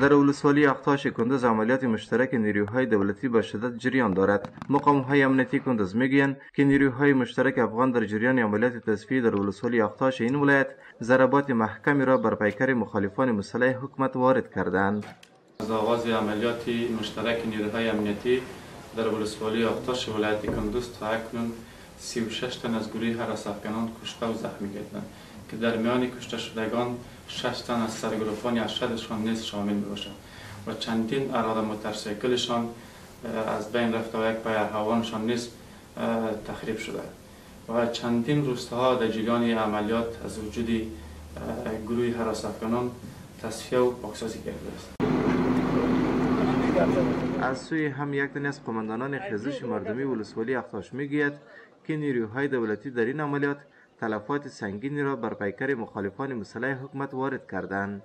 در ولسوالی اقتاش کندز عملیات مشترک نیروهای دولتی به شدت جریان دارد. مقام های امنیتی کندز میگویند که نیروهای مشترک افغان در جریان عملیات تصفیه در ولسوالی اقتاش این ولایت ضربات محکمی را بر پیکر مخالفان مسلح حکومت وارد کردند. از آغاز عملیات مشترک نیروهای امنیتی در ولسوالی اقتاش ولایت کندز تا اکنون 36 تن از گروه هراس افغانان کشته و زخمی گردیدند که در میان کشته شدگان 6 تن از سرگروهان ارشدشان نیز شامل میباشد و چندین اراده موتورسیکلشان از بین رفته و یک پای هوانشان نیز تخریب شده و چندین روستاها در جریان عملیات از وجود گروه هراس افغانان تصفیه و پاکسازی گردیده است. از سوی هم یک تن از قماندانان خیزش مردمی ولسوالی اقتاش میگوید که نیروهای دولتی در این عملیات تلفات سنگینی را بر پیکر مخالفان مسلح حکومت وارد کردند.